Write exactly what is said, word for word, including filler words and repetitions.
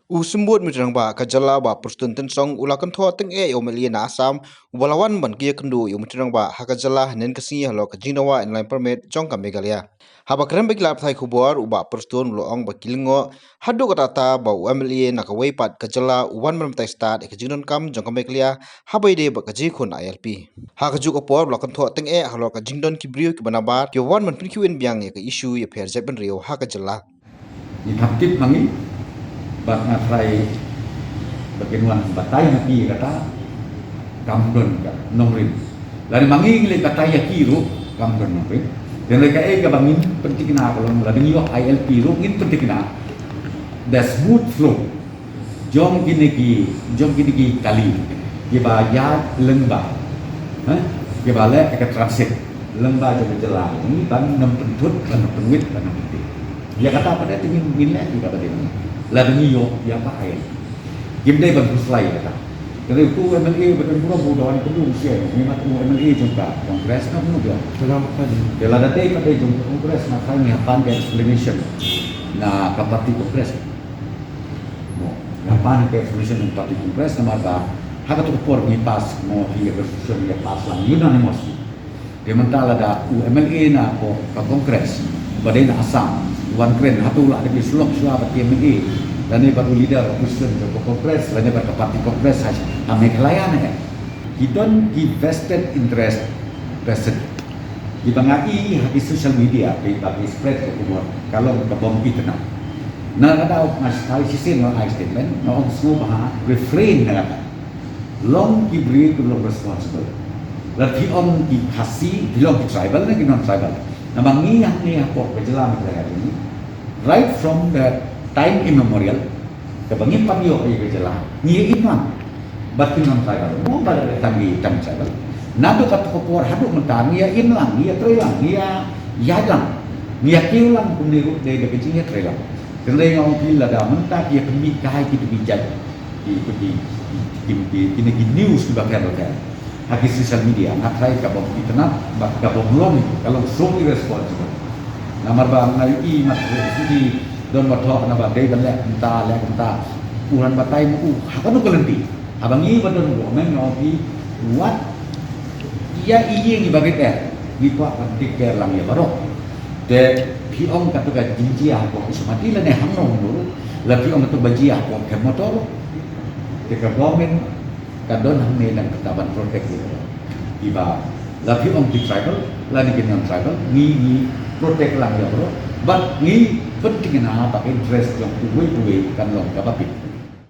U Symbud Myntri Rangbah ka jylla Bah Prestone Tynsong u la kynthoh tyngeh ïa u M L A na Assam uba la wan ban ïakynduh ïa u Myntri Rangbah ha ka jylla hynnin ka sngi halor ka jingdawa Inner Line Permit jong ka Meghalaya. Haba kren bad ki lad pathai khubor, u Bah Prestone u la ong ba ki lyngngoh haduh katta katta ba u M L A na kawei pat ka jylla u wan ban batai stad ïa ka jingdonkam jong ka Meghalaya haba ïadei bad ka jingkhun I L P. Ha kajuh ka por u la kynthoh tyngeh halor ka jingdon ki briew kiba nabar kiba wan ban pynkhiew biang ïa ka issue ïapher jaitbynriew ha ka jylla. Ngi thap tip ma ngi, bad nga trai ba kin wan batai ma ki kata, kam don ka nongrim. Lada ma ngi ngi leh batai ïa ki ruh, kam don nongrim. Hynrei kaei kaba ngin pynthikna ka long, lada ngi ïoh I L P ruh ngin pynthikna the smooth flow jong kine ki, jong kine ki kali kiba ïaid lyngba, ha? Kiba leh ka transit lyngba jong ka jylla ngi ban nym pynthut, ban nym pynwit, ban nym pynthut. Ïa kata pat te ngin, ngin leh ïa kaba dei. Lada ngi ïoh ïa ka I L P, kim dei ban khuslai ïa kata. Hynrei uto u M L A ba don burom u don kynduh sien, ngi mat u M L A jong ka Congress na burom. Ïa lada dei pat dei jong ka Congress, nga tharai ngi hap ban ka explanation na ka party Congress. Mo, nga pan ka explanation na ka party Congress namar ba ha kato ka por ngi pass mo hi ka resolution, ngi pass lang unanimously. Te mynta lada u M L A na ka Congress ba dei na Assam u wan kren, hato u la dep ïasyllok shuwa bad ki M L A lane bad u leader opposition jong ka Congress lane bad ka party Congress ha, ha Meghalaya ne? Ki don ki vested interest person. Kiba nga i ha ki social media, kiba ki spread ka khubor, ka long kaba ym itynnad. Na ka daw nga stai shisien nga ai statement, nga ong sngewbha refrain na kata. Long ki briew ki long responsible. Lada phi ong ki Khasi, phi long ki tribal ne ki non-tribal. Namar ngi hangne hapoh ka jylla Meghalaya jong ngi, right from the time immemorial, kaba ngim pat ïoh ïa ka jylla, ngi ïa im lang bad ki non-tribal, mo ba la tang ngi tang tribal. Naduh kato ka por haduh mynta ngi ïa im lang, ngi ïa trei lang, ngi ïa ïaid lang, ngi ïa kiew lang, kumne ruh dei da ka jingïatrei lang. Hynrei nga ong phi, lada mynta ki ïa pynmih kai ki tbit jait, ki, ki, ki, ki, ki, kine ki news kiba pher ba pher ha ki social media, nga tharai ka bym itynnad bad ka bym long, ka long so irresponsible. Namar ba nga ïohi mat shuh ki don ba thoh naba dei ban leh kumta, leh kumta. U ran batai ma u ha kano ka lynti? Haba ngi ba don ruh, mynta nga ong phi, wat ïa i ïing iba rit eh, ngi kwah ban take care lang ïa baroh. Te phi ong kato ka jingjia hapoh Khisumati lane hangno hangno ruh, la phi ong kato ba jia hapoh Khemmotor, te ka government ka don hangne na ka bynta ban protect ïa baroh. Iba la phi ong ki tribal lane ki non-tribal, ngi, ngi protect lang ïa baroh bad ngi pynthikna ba interest jong uwei pa uwei kan long kaba bit.